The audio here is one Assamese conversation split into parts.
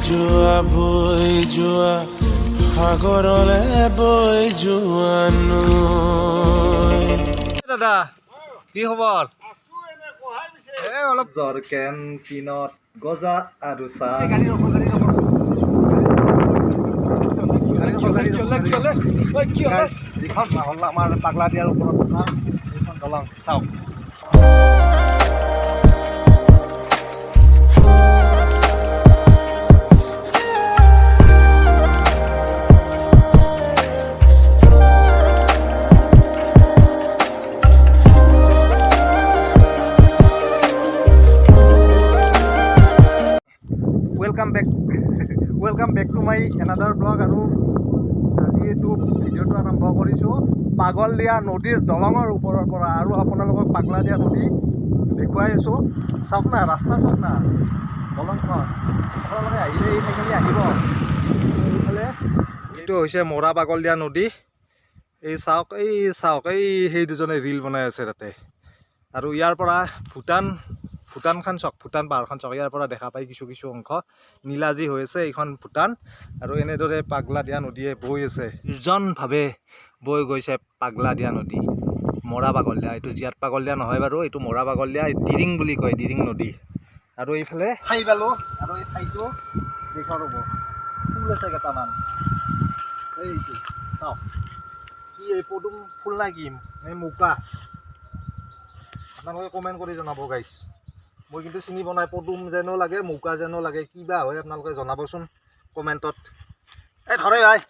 যোৱা, বৈ যোৱা, সাগৰলে বৈ যোৱা নৈ। দাদা, কি খবৰ? এই অলপ জ্বৰ কেণ্টিনত গজা আৰু চাহ। গাড়ী ৰখো, গাড়ী ৰখো, গাড়ী ৰখো, গাড়ী ৰখো। Guys, এইখন হ'ল আমাৰ পাগলা দিয়াৰ ওপৰত থকা এইখন দলং, চাওক। Welcome back, welcome back to my another vlog. আৰু আজি এইটো ভিডিঅ'টো আৰম্ভ কৰিছোঁ পাগলদিয়া নদীৰ দলঙৰ ওপৰৰ পৰা আৰু আপোনালোকক পাগলাদিয়া নদী দেখুৱাই আছোঁ। চাওক না, ৰাস্তা চাওক না, দলংখন। আপোনালোকে আহিলে এই ঠাইখিনি আহিব। এইফালে এইটো হৈছে মৰা পাগলদিয়া নদী। এই চাওক, এই চাওক, এই সেই দুজনে ৰীল বনাই আছে তাতে। আৰু ইয়াৰ পৰা ভূটান, ভূটানখন চাওক, ভূটান পাহাৰখন চাওক। ইয়াৰ পৰা দেখা পাই কিছু কিছু অংশ নীলাজী হৈ আছে, এইখন ভূটান। আৰু এনেদৰে পাগলাদিয়া নদীয়ে বৈ আছে, নিৰ্জনভাৱে বৈ গৈছে পাগলাদিয়া নদী, মৰা পাগলদিয়া। এইটো জীয়াত পাগলদিয়া নহয় বাৰু, এইটো মৰা পাগলদিয়া, দিৰিং বুলি কয়, দিৰিং নদী। আৰু এইফালে ঠাই পালোঁ আৰু এই ঠাইটো দেখুৱাব ৰ'ব, ফুল আছে কেইটামান। এইটো চাওক, কি এই পদুম ফুল না কি এই মুকা, আপোনালোকে কমেণ্ট কৰি জনাব গাইছ। মই কিন্তু চিনি পোৱা নাই, পদুম যেনো লাগে, মৌকা যেনো লাগে, কিবা হয় আপোনালোকে জনাবচোন কমেণ্টত। এই ধৰে ভাই।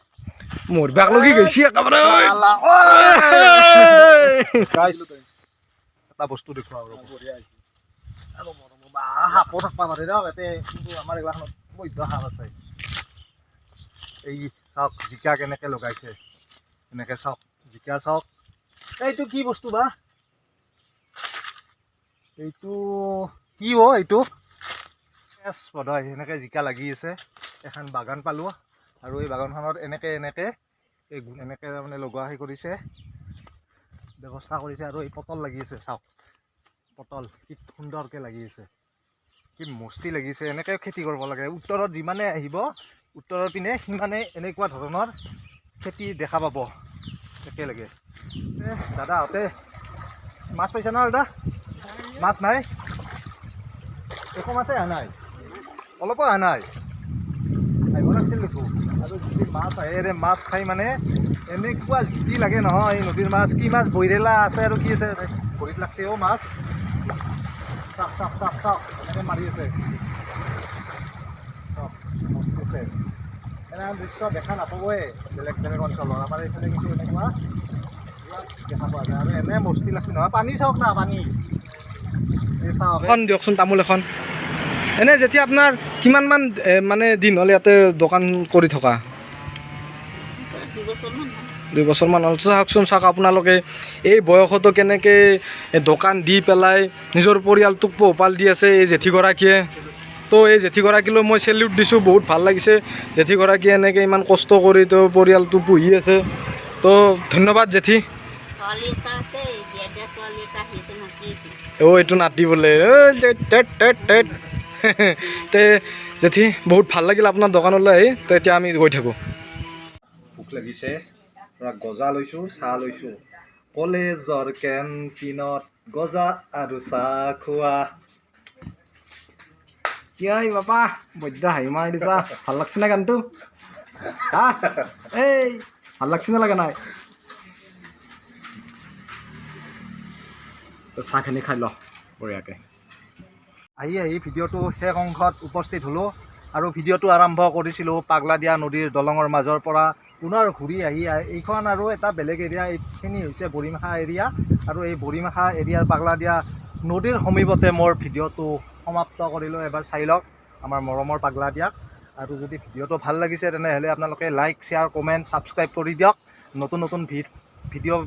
মোৰ বাক লগি গৈছি একেবাৰে। গাইছ, এটা বস্তু দেখুৱাওঁ ৰ'ব। ৰ'ব, ৰ'ব, বা সাপো থাকিব পাৰে দিয়ক ইয়াতে, কিন্তু আমাৰ এইগিলাখনত বৈদ্য সাপ আছে। এই চাওক, জিকা কেনেকৈ লগাইছে, এনেকৈ চাওক, জিকা চাওক। এইটো কি বস্তু বা এইটো কি অ'? এইটো এছ বোধহয়। এনেকৈ জিকা লাগি আছে। এখন বাগান পালোঁ আৰু এই বাগানখনত এনেকৈ এনেকৈ এই এনেকৈ তাৰমানে লগোৱা সেই কৰিছে, ব্যৱস্থা কৰিছে। আৰু এই পটল লাগি আছে, চাওক পটল কি সুন্দৰকৈ লাগি আছে, কি মস্তি লাগিছে। এনেকৈ খেতি কৰিব লাগে। উত্তৰত যিমানে আহিব, উত্তৰৰ পিনে সিমানে এনেকুৱা ধৰণৰ খেতি দেখা পাব একেলগে। দাদাহঁতে মাছ পাইছে ন? দাদা, মাছ নাই? একো মাছেই অহা নাই? অলপো অহা নাই? আহিব লাগিছিল দেখোন। আৰু যদি মাছ আহে, এৰে মাছ খাই মানে এনেকুৱা জুতি লাগে নহয়। এই নদীৰ মাছ কি মাছ, বৈৰেলা আছে আৰু কি আছে, ভৰিত লাগছে অ' মাছ। চাওক, চাওক, চাওক, চাওক, এনেকৈ মাৰি আছে, চাওক, মস্তি আছে। এনে দৃশ্য দেখা নাপাবই বেলেগ বেলেগ অঞ্চলত। আমাৰ এইফালে কিন্তু এনেকুৱা দেখা পোৱা যায় আৰু এনে মস্তি লাগছে নহয়। পানী চাওক না, পানী এই চাওক। এখন দিয়কচোন তামোল এখন। এনে যেতিয়া আপোনাৰ কিমানমান মানে দিন হ'ল ইয়াতে দোকান কৰি থকা? 2 বছৰমান হ'ল। চাওকচোন, চাওক আপোনালোকে, এই বয়সতো কেনেকৈ দোকান দি পেলাই নিজৰ পৰিয়ালটোক পোহপাল দি আছে এই জেঠীগৰাকীয়ে। তো এই জেঠীগৰাকীলৈ মই চেলিউট দিছোঁ, বহুত ভাল লাগিছে। জেঠীগৰাকীয়ে এনেকৈ ইমান কষ্ট কৰি তেওঁ পৰিয়ালটো পুহি আছে। তো ধন্যবাদ জেঠী। ছোৱালী এটা আছে, বিয়া দিয়া ছোৱালী এটা, সেইটো নাতি এইটো। অ' এইটো নাতি বোলে। TET TET TET TET. তে জেঠী, বহুত ভাল লাগিল আপোনাৰ দোকানলৈ আহি। তো এতিয়া আমি গৈ থাকোঁ। ভোক লাগিছে, পুৰা গজা লৈছোঁ, চাহ লৈছোঁ। কলেজৰ কেণ্টিনত গজা আৰু চাহ খোৱা। কি বাপা, বৈদ্য হাঁহি মাৰি দিছা। ভাল লাগছে না গানটো? হা, এই ভাল লাগছে নে লগা নাই? চাহখিনি খাই ল বঢ়িয়াকৈ। আহি আহি ভিডিঅ'টো শেষ অংশত উপস্থিত হ'লোঁ আৰু ভিডিঅ'টো আৰম্ভ কৰিছিলোঁ পাগলাদিয়া নদীৰ দলঙৰ মাজৰ পৰা। পুনৰ ঘূৰি আহি এইখন আৰু এটা বেলেগ এৰিয়া। এইখিনি হৈছে বৰিমাখা এৰিয়া আৰু এই বৰিমাখা এৰিয়াৰ পাগলাদিয়া নদীৰ সমীপতে মোৰ ভিডিঅ'টো সমাপ্ত কৰিলোঁ। এবাৰ চাই লওক আমাৰ মৰমৰ পাগলাদিয়াক। আৰু যদি ভিডিঅ'টো ভাল লাগিছে, তেনেহ'লে আপোনালোকে লাইক, শ্বেয়াৰ, কমেণ্ট, ছাবস্ক্ৰাইব কৰি দিয়ক নতুন নতুন ভিডিঅ'।